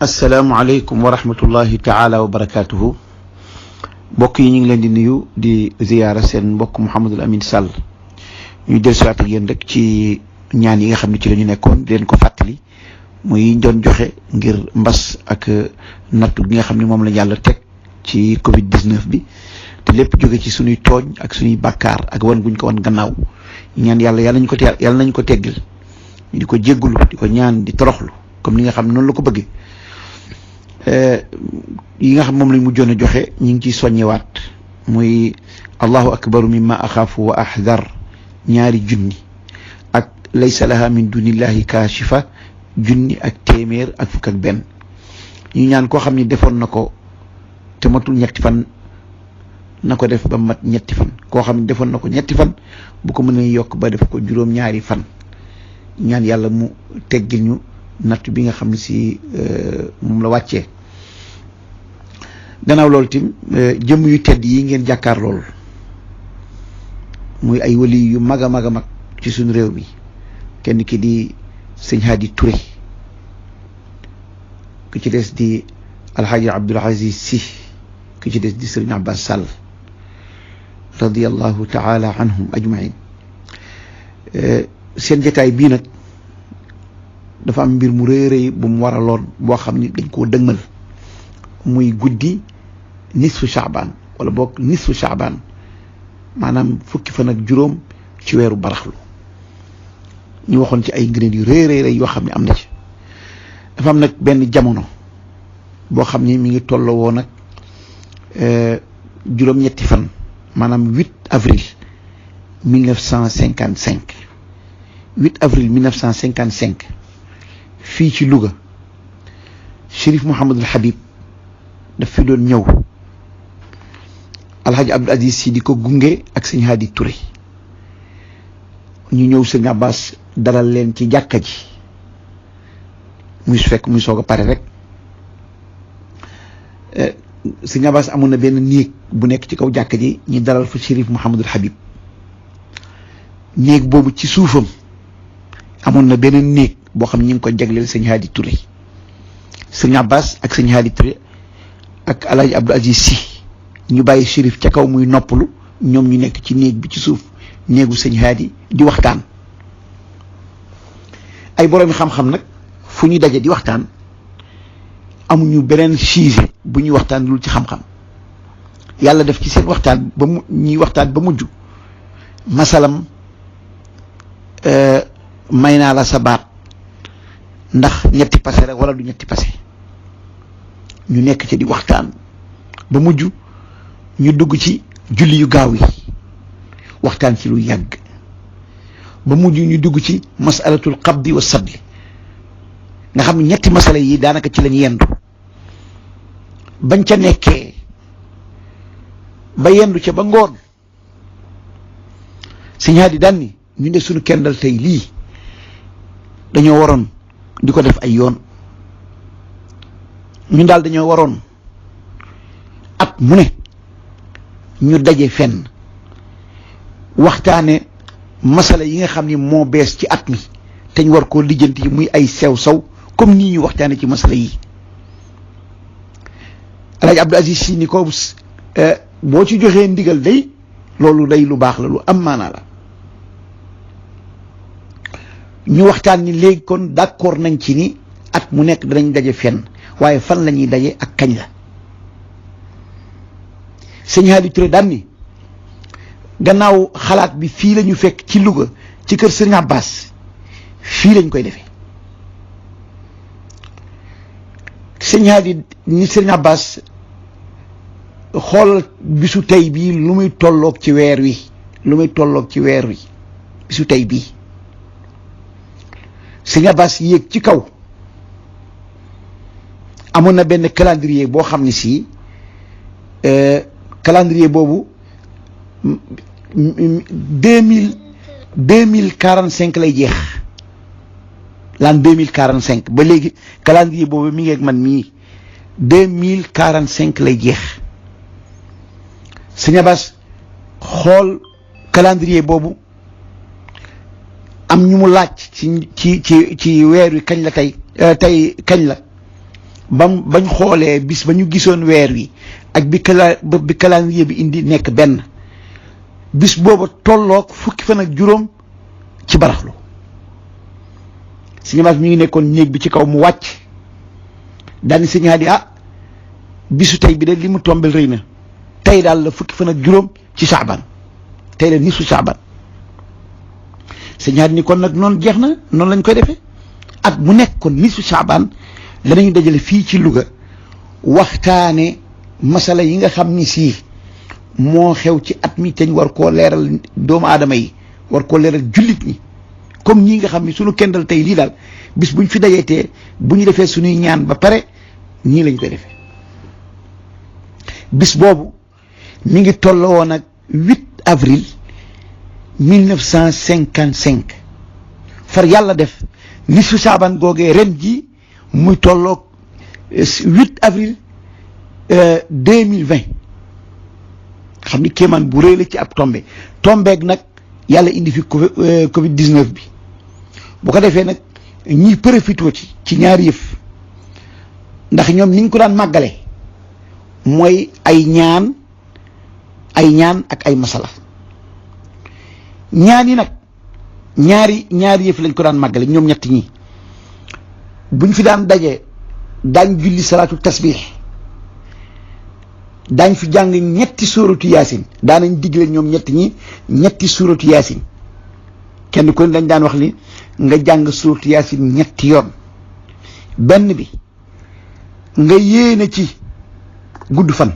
asalaamualeykum wa rahmatullahi taala wa barakaatuhu. mbokk yi ñu ngi leen di nuyu di ziyaara seen mbokk Mouhamadul Amine Sall ñu dellusiwaat ak yéen rek ci ñaan yi nga xam ne ci la ñu nekkoon di leen ko fàttali muy doon joxe ngir mbas ak nattu gi nga xam ne moom la yàlla teg ci Covid 19 bi te lépp jóge ci suñuy tooñ ak suñuy bàkkaar ak wan guñ ko wan gannaaw ñaan yàlla nañu ko teggil ñu di ko jéggulu di ko ñaan di toroxlu comme ni nga xam ne noonu la ko bëggee. yi nga xam moom lañ mujjoon a joxe ñi ngi ciy soññewaat muy allahu akbaru mimma axaafu wa ahdar ñaari junni ak laysa laha min dunillahi kaashifa junni ak téeméer ak fukk ak benn ñu ñaan koo xam ni defoon na ko te matul ñetti fan na ko def ba mat ñetti fan koo xam ne defoon na ko ñetti fan bu ko mënee yokk ba def ko juróom-ñaari fan ñaan yàlla mu teggil ñu natt bi nga xam ne si moom la wàccee. gannaaw loolu tim jëmm yu tedd yi ngeen jàkkaar lool muy ay wali yu mag a mag a mag ci suñu réew mi kenn ki di sëñ Hadi Touré ku ci des di alxaaji Abdul Aziz Sy ku ci des di sëriñ Abbas Sall radiyallahu taala anhum ajmain. seen jataay bii nag dafa am mbir mu rëy rëy bu mu waraloon boo xam ni dañ koo dëgmal muy guddi nisfu Shaabaan wala boog nisfu Shaabaan maanaam fukki fan ak juróom ci weeru baraxlu ñu waxoon ci ay ngëneel yu rëy rëy yoo xam ne am na ci. dafa am nag benn jamono boo xam ni mi ngi tolloo woon nag juróom-ñetti fan maanaam 8 avril 1955 8 avril 1955 fii ci Louga Chérif Mouhamadul Habib daf fi doon ñëw alhaji Abdul Aziz Sy di ko gunge ak sëñ Hadi Touré ñu ñëw sëñ Abbas dalal leen ci jàkka ji muy fekk muy soog a pare rek sëñ Abbas amoon na benn néeg bu nekk ci kaw jàkka ji ñu dalal fa Chérif Mouhamadul Habib néeg boobu ci suufam amoon na beneen néeg boo xam ñi ngi ko jagleel sëñ Hadi Touré sëñ Abbas ak sëñ Hadi Touré ak alhaji Abdou Aziz Sy ñu bàyyi Chérif ca kaw muy noppalu ñoom ñu nekk ci néeg bi ci suuf néegu sëñ Hadi di waxtaan. ay boroomi xam-xam nag fu ñu daje di waxtaan amuñu beneen sujet bu ñuy waxtaan lu ci xam-xam yàlla def ci seen waxtaan ba mu ñuy waxtaan ba mujj masalam may naa la sa baat ndax ñetti passé rek wala du ñetti passé ñu nekk ci di waxtaan ba mujj ñu dugg ci julli yu gaaw yi waxtaan ci lu yàgg ba mujj ñu dugg ci masalatul qabdi wa sadli nga xam ne ñetti masala yi daanaka ci lañ yendu bañ ca nekkee ba yendu ca ba ngoon sëñ Hadi daan ni ñu ne suñu kendal tey lii dañoo waroon di ko def ay yoon ñun daal dañoo waroon at mu ne ñu daje fenn waxtaane masala yi nga xam ni moo bees ci at mi te ñu war koo lijjanti muy ay sew saw comme nii ñu waxtaane ci masala yi. Alaaji Abdou Aziz Sy ni ko boo ci joxee ndigal day loolu day lu baax la lu am maanaa la ñu waxtaan ni léegi kon d'accord nañ ci ni at mu nekk danañ daje fenn waaye fan la ñuy daje ak kañ la. sëñ Hadi Touré daan ni gannaaw xalaat bi fii la ñu fekk ci Louga ci kër sëñ Abbas fii lañ koy defee sëñ Hadi ni sëñ Abbas xoolal bisu tey bii lu muy tolloog ci weer wi bisu tey bii sëñ Abbas yéeg ci kaw amoon na benn calendrier boo xam ne si calendrier boobu 2045 lay jeex l'an 2045 ba léegi calendrier boobu mi ngi ak man mii 2045 lay jeex sëñ Abbas xool calendrier boobu am ñu mu laaj ci weer wi kañ la tey kañ la bañ xoolee bis ba ñu gisoon weer wi ak bi calendrier bi indi nekk benn bis booba tolloog fukki fan ak juróom ci baraxlu Sëñ Abbas mi ngi nekkoon néeg bi ci kaw mu wàcc daani Sëñ Hadi bisu tey bi de li mu tombel rëy na tey daal la fukki fan ak juróom ci Saaban tey la nisu Saaban Sëñ Hadi ni kon nag noonu jeex na noonu lañ koy defee at mu nekk kon nisu Saaban danañu dajale fii ci Louga waxtaane masala yi nga xam ni sii moo xew ci at mi te ñu war koo leeral doomu aadama yi war koo leeral jullit ñi comme ñii nga xam ni suñu kendal tey lii daal bis buñ fi dajeetee bu ñu defee suñuy ñaan ba pare ñii lañ koy defee bis boobu mi ngi tolloo woon ak 8 avril 1955 far yàlla def ni su Saaban googee ren ji muy tolloog 8 avril 2020 xam ni kéemaan bu rëy la ci ab tombeeg nag yàlla indi fi Covid 19 bi bu ko defee nag ñiy profité ci ñaari yëf ndax ñoom niñ ko daan màggale mooy ay ñaan ak ay masala ñaan yi nag ñaari yëf lañ ko daan màggale ñoom ñett ñi buñ fi daan daje daañ julli salaatu tasbih daañ fi jàng ñetti suuratu yaasin daanañ digle ñoom ñetti suuratu yaasin kenn ku ne dañ daan wax ni nga jàng suuratu yaasin ñetti yoon benn bi nga yéene ci gudd fan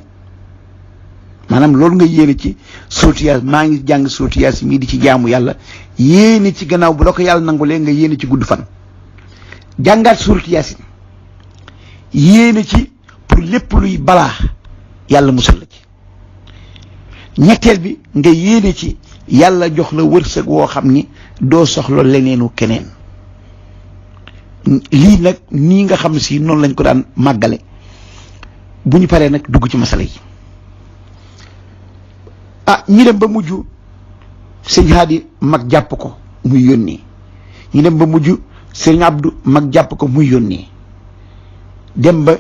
maanaam loolu nga yéene ci suuratu yaasin maa ngi jàng suuratu yaasin mii di ci jaamu yàlla yéene ci gannaaw bu la ko yàlla nangulee nga yéene ci gudd fan jàngaat suuratu yaasin yéene ci pour lépp luy balaa yàlla musal la ci ñetteel bi nga yéene ci yàlla jox la wërsëg woo xam ni doo soxla leneenu keneen lii nag nii nga xam si noonu lañ ko daan màggale bu ñu paree nag dugg ci masala yi ñi dem ba mujj Sëñ Hadi mag jàpp ko muy yónnee ñi dem ba mujj Sëñ Abdou mag jàpp ko muy yónnee dem ba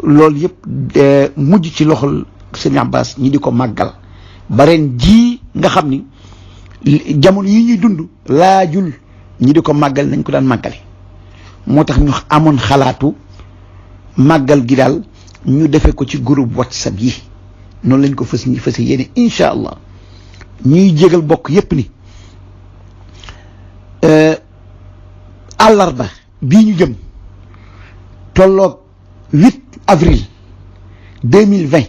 loolu yëpp mujj ci loxol Sëñ Abbas ñi di ko màggal ba ren jii nga xam ni jamono yi ñuy dund laajul ñi di ko màggal nañ ko daan màggale moo tax ñu amoon xalaatu màggal gi daal ñu defe ko ci groupe WhatsApp yi noonu lañ ko fas yéene incha allah ñuy jégal bokk yépp ni àllarba bii ñu jëm tolloog 8 avril 2020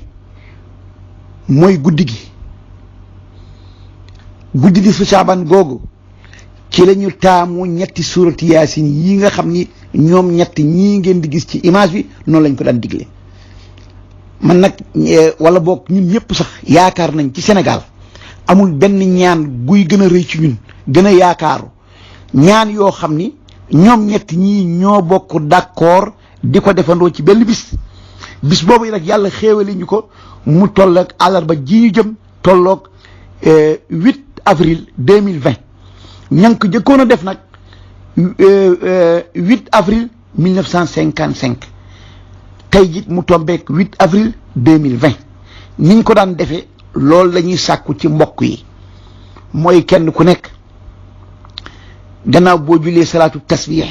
mooy guddi di su Saaban googu ci la ñu taamu ñetti suuratu yaasin yi nga xam ni ñoom ñetti ñii ngeen di gis ci image bi noonu lañ ko daan digle man nag wala boog ñun ñëpp sax yaakaar nañ ci Sénégal amul benn ñaan guy gën a rëy ci ñun gën a yaakaaru ñaan yoo xam ni ñoom ñetti ñii ñoo bokk d'accord di ko defandoo ci benn bis boobu nag yàlla xéewali ñu ko mu toll ak àllarba ji ñu jëm tolloog 8 avril 2020 ña ngi ko jëkkoon a def nag 8 avril 1955 tey jii mu tombeek 8 avril 2020 niñ ko daan defee loolu la ñuy sàkku ci mbokk yi mooy kenn ku nekk gannaaw boo julee salaatu tasbih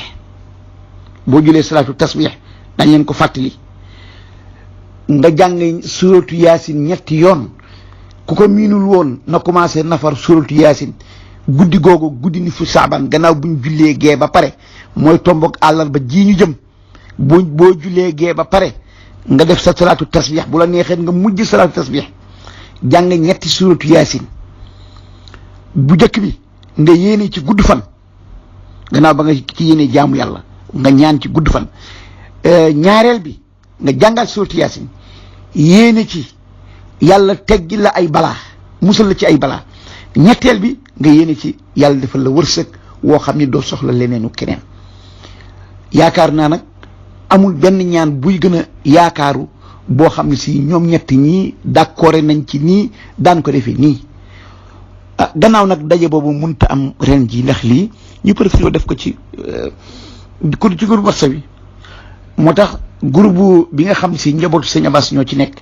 dañ leen ko fàttali nga jàng suratu yaasin ñetti yoon ku ko miinul woon na commencé nafar suratu yaasin guddi googu guddi ni fu Saaban gannaaw buñ jullee gee ba pare mooy tomboog àllarba ji ñu jëm boo jullee gee ba pare nga def sa salaatu tasbih bu la neexee nga mujj salaatu tasbih jàng ñetti suratu yaasin bu njëkk bi nga yéene ci gudd fan gannaaw ba nga ci yéene jaamu yàlla nga ñaan ci gudd fan ñaareel bi nga jàngal suratu yaasin yéene ci yàlla teggi la ay balaa musal la ci ay balaa ñetteel bi nga yéene ci yàlla defal la wërsëg woo xam ni doo soxla leneenu keneen yaakaar naa nag amul benn ñaan buy gën a yaakaaru boo xam ne si ñoom ñett ñii d'accord nañ ci nii daan ko defee nii gannaaw nag daje boobu mënta am ren ji ndax lii ñu préféré def ko ci groupe WhatsApp bi moo tax groupe bi nga xam si njabootu sëñ Abbas ñoo ci nekk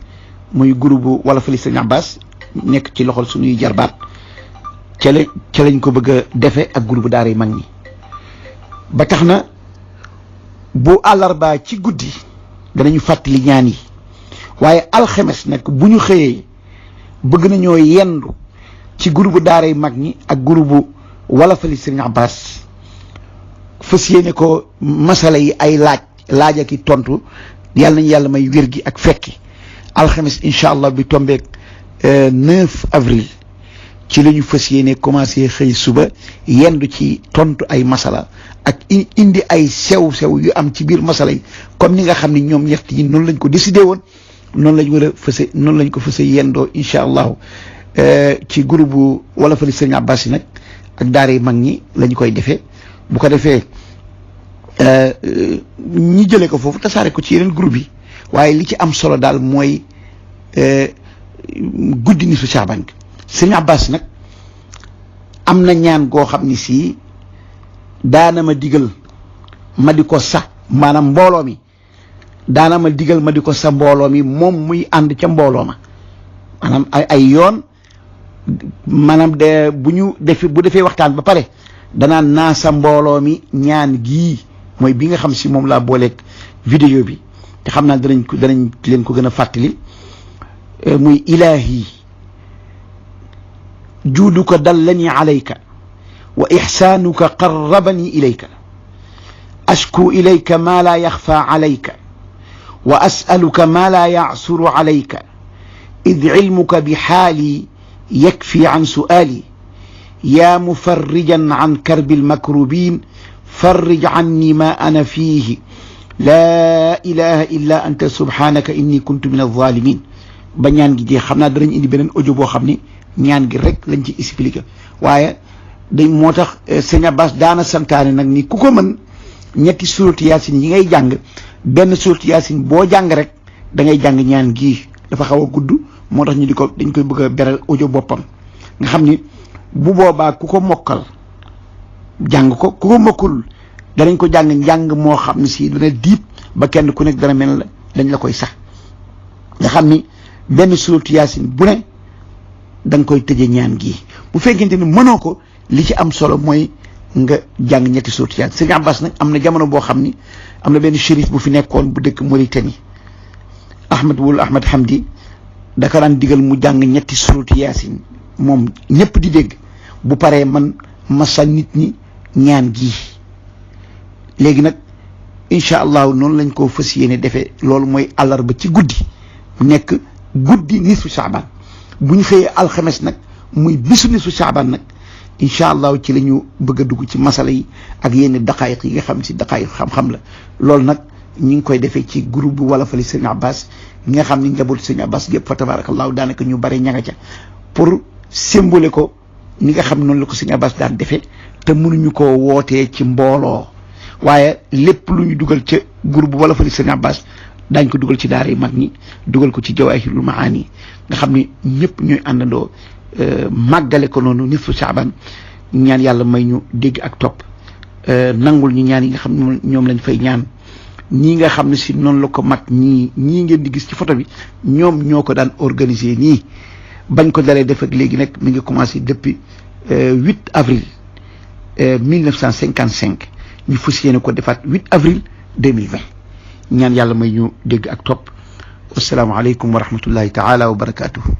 muy groupe Walafali sëñ Abbas nekk ci loxol suñuy jarbaat ca lañ ko bëgg a defe ak groupe daara yi mag ñi ba tax na bu àllarbaa ci guddi danañu fàttali ñaan yi waaye alxemes nag bu ñu xëyee bëgg nañoo yendu ci groupe daara yi mag ñi ak groupe Walafali sëñ Abbas fas yéene ko masala yi ay laaj ak i tontu yàlla nañu yàlla may wér gi ak fekki alxames incha allah bi tombeek 9 avril ci la ñu fas yéene commencé xëy suba yendu ci tontu ay masala ak indi ay sew-sew yu am ci biir masala yi comme ni nga xam ne ñoom ñett yi noonu lañ ko décidé woon noonu lañ war a fëse noonu lañ ko fëse yendoo incha allahu ci groupe bu Walafali sëñ Abbas yi nag ak daara yi mag ñi lañ koy defee bu ko defee ñi jëlee ko foofu tasaare ko ci yeneen groupe yi waaye li ci am solo daal mooy guddi ni su Saaban sëñ Abbas nag am na ñaan goo xam ni si daana ma digal ma di ko sax maanaam mbooloo mi daana ma digal ma di ko sa mbooloo mi moom muy ànd ca mbooloo ma maanaam ay yoon maanaam bu defee waxtaan ba pare danaan naa sa mbooloo mi ñaan gii mooy bi nga xam si moom laa booleeg vidéo bi te xam naa danañ leen ko gën a fàttali muy ilaahi juuduka dallani alayka wa ixsaanuka qarrabani ilayka ashku ilayka ma la yaxfa alayka wa asaluka ma la yacsuru alayka id cilmuka bi xaali yakfi an su'aali yaa mufarrijan an karbi almakrubin farrij anni ma ana fiihi laa ilaha illa anta subhanaka inni kuntu min alzalimin ba ñaan gi jeex xam naa danañ indi beneen audio boo xam ni ñaan gi rek lañ ci expliqué waaye dañ moo tax sëñ Abbas daana santaane nag ni ku ko mën ñetti suuratu yaasin yi ngay jàng benn suuratu yaasin boo jàng rek da ngay jàng ñaan gii dafa xaw a gudd moo tax dañ koy bëgg a beral audio boppam nga xam ni bu boobaa ku ko mokkal jàng ko ku ko mokkul danañ ko jàng njàng moo xam ne si dana diib ba kenn ku nekk dana mel dañ la koy sax nga xam ni benn suuratu yaasin bu ne da nga koy tëje ñaan gii bu fekkente ni mënoo ko li ci am solo mooy nga jàng ñetti suuratu yaasin sëñ Abbas nag am na jamono boo xam ni am na benn shérif bu fi nekkoon bu dëkk Mauritanie Ahmad Hamdi da ko daan digal mu jàng ñetti suuratu yaasin moom ñëpp di dégg bu paree man masa nit ñi ñaan gii léegi nag incha allahu noonu lañ ko fas yéene defee loolu mooy àllarba ci guddi nekk guddi nisfu Saaban bu ñu xëyee alxames nag muy bisu nisfu Saaban nag incha allahu ci la ñu bëgg a dugg ci masala yi ak yenn daqaayiq yi nga xam si daqaayiq xam-xam la loolu nag ñi ngi koy defee ci groupe bu Walafali sëñ Abbas ñi nga xam ni njabootu sëñ Abbas gépp fa tabarakallahu daanaka ñu bare ñanga ca pour symbole ko ni nga xam noonu la ko sëñ Abbas daan defee te mënuñu koo wootee ci mbooloo waaye lépp lu ñu dugal ca groupe bu Walafali sëñ Abbas daañ ko dugal ci daara yi mag ñi dugal ko ci Jawaahirul Maani nga xam ni ñëpp ñooy àndandoo màggale ko noonu nisfu Saaban ñaan yàlla may ñu dégg ak topp nangul ñu ñaan yi nga xam ne ñoom lañ fay ñaan ñii nga xam ne si noonu la ko mag ñii ngeen di gis ci photo bi ñoom ñoo ko daan organiser nii bañ ko dalee def ak léegi nag mi ngi commencé depuis 8 avril 1955 ñu fas yéene ko defaat 8 avril 2020 ñaan yàlla may ñu dégg ak topp wassalaamu aleykum wa rahmatullahi taala wa barakatuhu